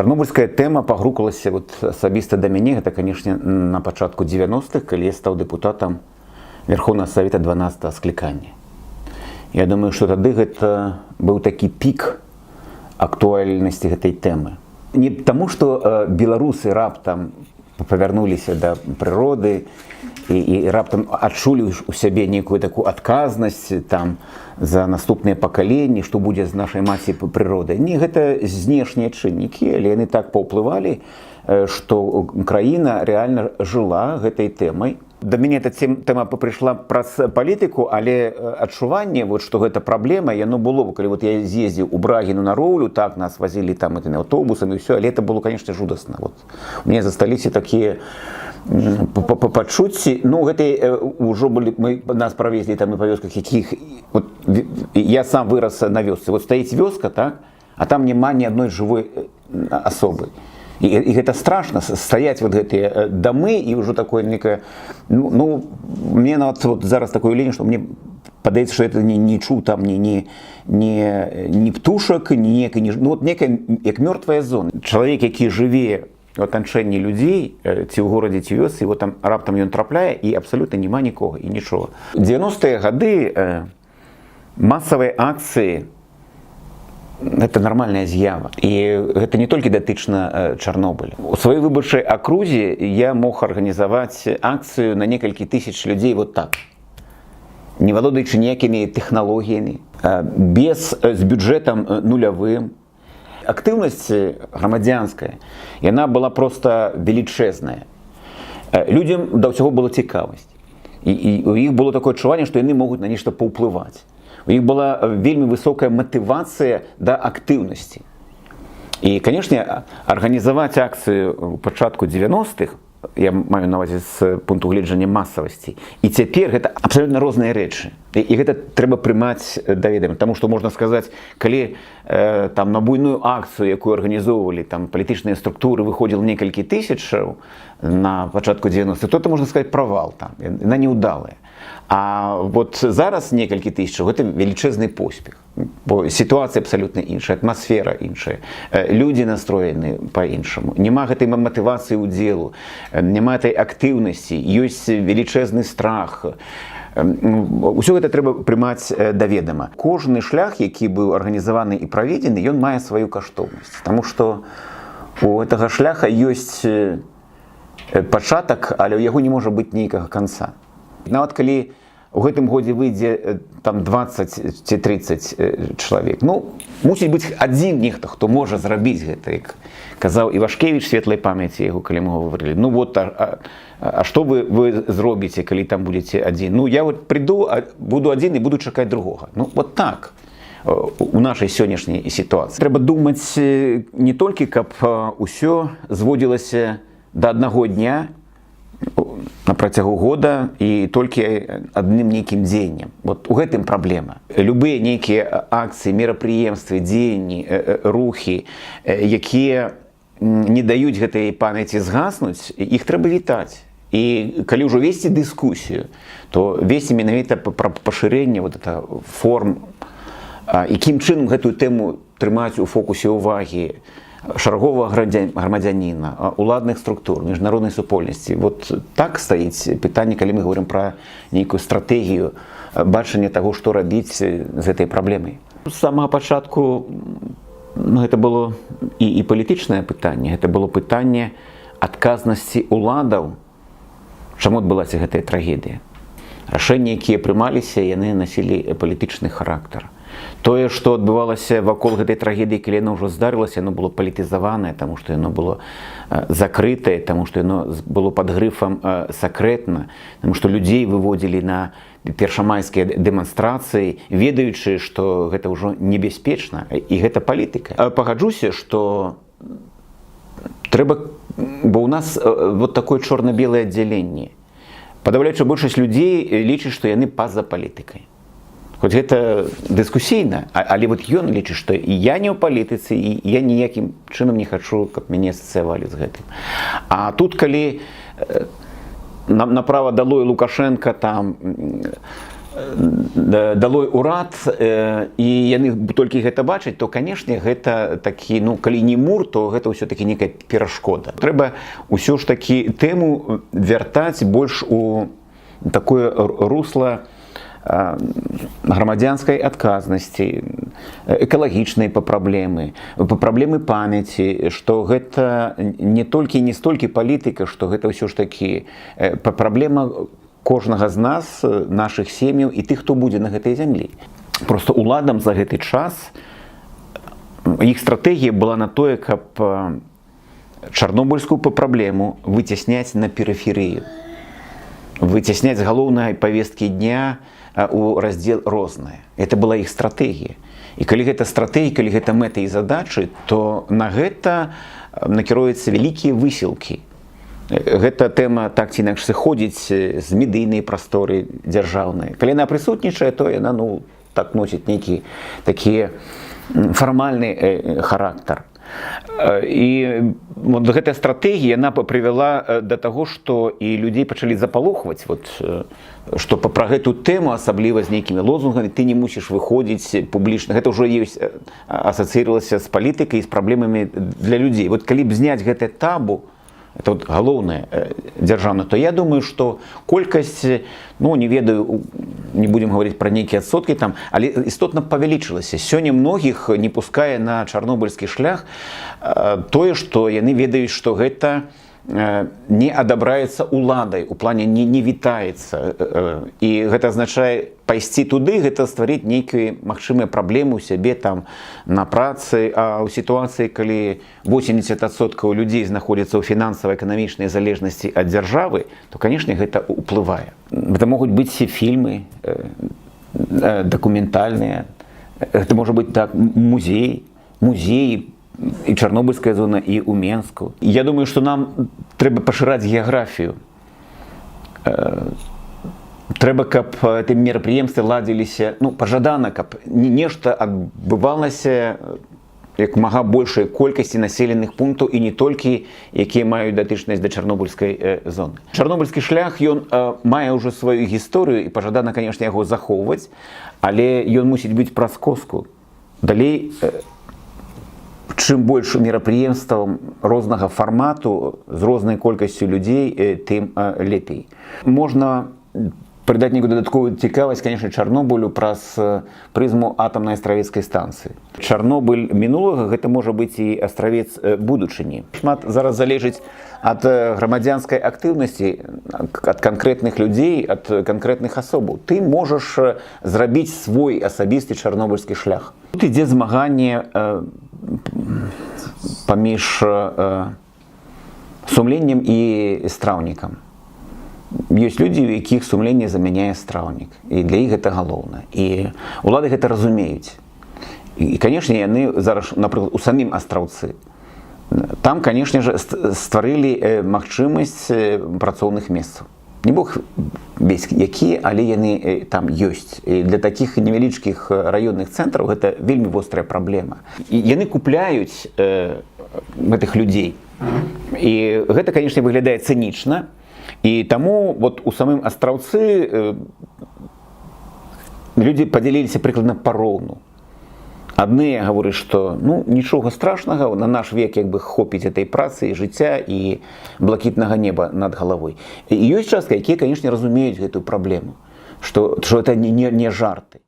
Чарнобыльская тэма пагрукалася вот асабіста да мяне, гэта, конечно, на пачатку 90-х, калі я стаў дэпутатам Верховного Совета 12 склікання. Я думаю, што тады гэта быў такі пік актуальнасці гэтай тэмы. Не таму, што беларусы раптам павярнуліся да прыроды і раптам адчулі у сябе нейкую такую адказнасць там за наступныя пакаленні, што будзе з нашай маці прыродай. Не, гэта знешнія чыннікі, але яны так паўплывалі, што краіна рэальна жыла гэтай тэмай. Да мяне эта тэма прыйшла праз палітыку, але адчуванне вот, што гэта праблема, яно было, калі вот я з'ездзіў у Брагіну, на Роўлю, так нас вазілі там этими аўтобусамі, всё, але это было, конечно, жудасна. Вот у меня засталіся такія пачуцці. Ну, гэта ўжо былі, мы нас правезлі там і па вёсках, якіх вот, я сам вырас на вёсцы. Вот стаіць вёска, так, а там няма ні адной жывой асобы. І гэта страшна, стаяць вот гэтыя дамы, і ўжо такое некае, ну, мне нават вот зараз такое уяўленне, што мне падаецца, что это не чуў там ні птушак, ні некай, ні, ну, вот некая як мёртвая зона. Чалавек, які жыве у атачэнні людзей, ці ў горадзе, ці вёсцы, его там раптам ён трапляе, і абсалютна няма нікога і нічога. 90-е гады масавыя акцыі — это нармальная з'ява, і гэта не толькі датычна Чарнобыля. У сваёй выбарчай акрузе я мог арганізаваць акцыю на некалькі тысяч людзей вот так, не валодаючы ніякімі тэхналогіямі, без з бюджэтам нулявым. Актыўнасць грамадзянская, яна была просто велічэзная. Людзям да ўсяго было цікавасць, і у іх было такое адчуванне, што яны могуць на нешта паўплываць. У іх была вельмі высокая матывацыя да актыўнасці. І, конечно, арганізаваць акцыю ў пачатку 90-х, я маю на увазе з пункту гледжання масавасці, і цяпер — гэта абсалютна розныя рэчы. І гэта трэба прымаць да ведама, таму што можна сказаць, калі там на буйную акцыю, якую арганізоўвалі там палітычныя структуры, выходзіла некалькі тысячаў на пачатку 90, то это, можна сказать, правал там, яна неўдалая. А вот зараз некалькі тысячаў — гэта велічэзны поспех. Бо сітуацыя абсалютна іншая, атмасфера іншая, людзі настроены па-іншаму. Няма гэтай матывацыі ўдзелу, няма этой актыўнасці, ёсць велічэзны страх. Усё гэта трэба прымаць да ведама. Кожны шлях, які быў арганізаваны і праведзены, ён мае сваю каштоўнасць. Таму што у гэтага шляха ёсць пачатак, але ў яго не можа быць нейкага канца. Нават калі у гэтым годзе выйдзе там 20 ці 30 чалавек, ну, мусіць быць адзін нехта, хто можа зрабіць гэта. Як казаў Івашкевич, светлай памяці яго, калі мы гаварылі: «Ну вот, а што вы зробіце, калі там будете адзін?» «Ну, я вот прыйду, буду адзін і буду чакаць другога». Ну вот так у нашай сённяшняй сітуацыі трэба думаць, не толькі каб усё зводзілася да аднаго дня на працягу года і толькі адным нейкім дзеяннем. Вот у гэтым праблема. Любыя нейкія акцыі, мерапрыемствы, дзеянні, рухі, якія не даюць гэтай памяці згаснуць, іх трэба вітаць. І калі ўжо весці дыскусію, то весці менавіта пра пашырэнне вот это форм, якім чынам гэтую тэму трымаць у фокусе ўвагі шараговага грамадзяніна, уладных структур, міжнароднай супольнасці. Вот так стаіць пытанне, калі мы говорим пра нейкую стратэгію бачання таго, што рабіць з гэтай праблемай. З самага пачатку, ну, гэта было і палітычнае пытанне, гэта было пытанне адказнасці уладаў, чаму адбылася гэтая трагедыя. Рашэнні, якія прымаліся, яны насілі палітычны характар. Тое, што адбывалася вакол гэтай трагедыі, калі яно ўжо здарылася, яно было палітызаванае, таму што яно было закрытае, таму што яно было пад грыфам «сакрэтна», таму што людзей выводзілі на першамайскія дэманстрацыі, ведаючы, што гэта ўжо небяспечна, і гэта палітыка. Пагаджуся, што трэба, бо ў нас вот такое чорна-белае аддзяленне. Падаўляючая большасць людзей лічыць, што яны па-за палітыкай. Хоць гэта дыскусійна, але вот ён лічыць, што і я не ў палітыцы, і я ніякім чынам не хачу, каб мяне асацыявалі з гэтым. А тут, калі направа далой Лукашенко там Далой урад, і яны толькі гэта бачаць, то, канешне, гэта такі, ну, калі не мур, то гэта ўсё-таки некая перашкода. Трэба ўсё ж такі тэму вяртаць больш у такое русло грамадзянскай адказнасці, экалагічнай па праблемы памяці, што гэта не толькі, не столькі палітыка, што гэта ўсё ж такі праблема кожнага з нас, нашых сем'яў і тых, хто будзе на гэтай зямлі. Просто уладам за гэты час, іх стратэгія была на тое, каб чарнобыльскую праблему выцясняць на перыферыю, выцясняць з галоўнай павесткі дня у раздзел «Рознае». Это была іх стратэгія. І калі гэта стратэгія, калі гэта мэты і задачы, то на гэта накіроюцца вялікія высілкі. Гэта тэма так ці інакш сыходзіць з медыйнай прасторы дзяржаўнай. Калі яна прысутнічае, то яна, ну, так, носіць нейкі такі фармальны характар. І вот гэтая стратэгія, яна прывяла да таго, што і людзей пачалі запалохваць, вот, што пра гэту тэму, асабліва з нейкімі лозунгамі, ты не мусіш выходзіць публічна. Гэта ўжо ёсць, асацыіравалася з палітыкай, з праблемамі для людзей. Вот калі б зняць гэтае табу, это вот галоўнае, дзяржаўна, то я думаю, что колькасць, ну, не ведаю, не будем говорить про нейкія адсоткі там, але істотна павялічылася. Сёння многіх не пускае на чарнобыльскі шлях тое, што яны ведаюць, што гэта не адабраецца уладай, у плане не вітаецца, і гэта азначае пайсці туды, гэта стварыць нейкія магчымыя праблемы ў сябе там на працы. А ў сітуацыі, калі 80% людзей знаходзяцца ў фінансава-эканамічнай залежнасці ад дзяржавы, то, канешне, гэта ўплывае. Это могуць быць фільмы дакументальныя, это можа быць так музей, і чарнобыльская зона, і ў Менску. Я думаю, што нам трэба пашыраць геаграфію. Трэба, каб тым мерапрыемствы ладзіліся, ну, пажадана, каб нешта адбывалася як мага большай колькасці населеных пунктаў, і не толькі якія маюць датычнасць да чарнобыльскай зоны. Чарнобыльскі шлях, ён мае ўжо сваю гісторыю, і пажадана, конечно, яго захоўваць, але ён мусіць быць праз коску. Далей, чым больш мерапрыемстваў рознага фармату з рознай колькасцю людзей, тым лепей. Можна прыдаць нейкую дадатковую цікавасць, конечно, Чарнобылю праз прызму атамнай астравецкай станцыі. Чарнобыль мінулага — гэта можа быць і Астравец будучыні. Шмат зараз залежыць ад грамадзянскай актыўнасці, ад канкрэтных людзей, ад канкрэтных асобаў. Ты можаш зрабіць свой асабісты чарнобыльскі шлях. Тут ідзе змаганне паміж сумленнем і страўнікам. Ёсць людзі, у якіх сумленне замяняе страўнік, і для іх гэта галоўнае, і улады гэта разумеюць. І, канешне, яны зараз, напрыклад, у самім Астраўцы там, канешне же, стварылі магчымасць працоўных месцаў, не бог весь якія, але яны там ёсць. І для такіх невялічкіх раённых цэнтраў гэта вельмі вострая праблема, і яны купляюць гэтых людзей, і гэта, канешне, выглядае цынічна. І таму вот у самым Астраўцы людзі падзяліліся прыкладна пароўну. Адныя гавораць, што, ну, нічога страшнага, на наш век як бы хопіць этой працы і жыцця, і блакітнага неба над галавой. І ёсць частка, якія, канешне, разумеюць гэтую праблему, што это не жарты.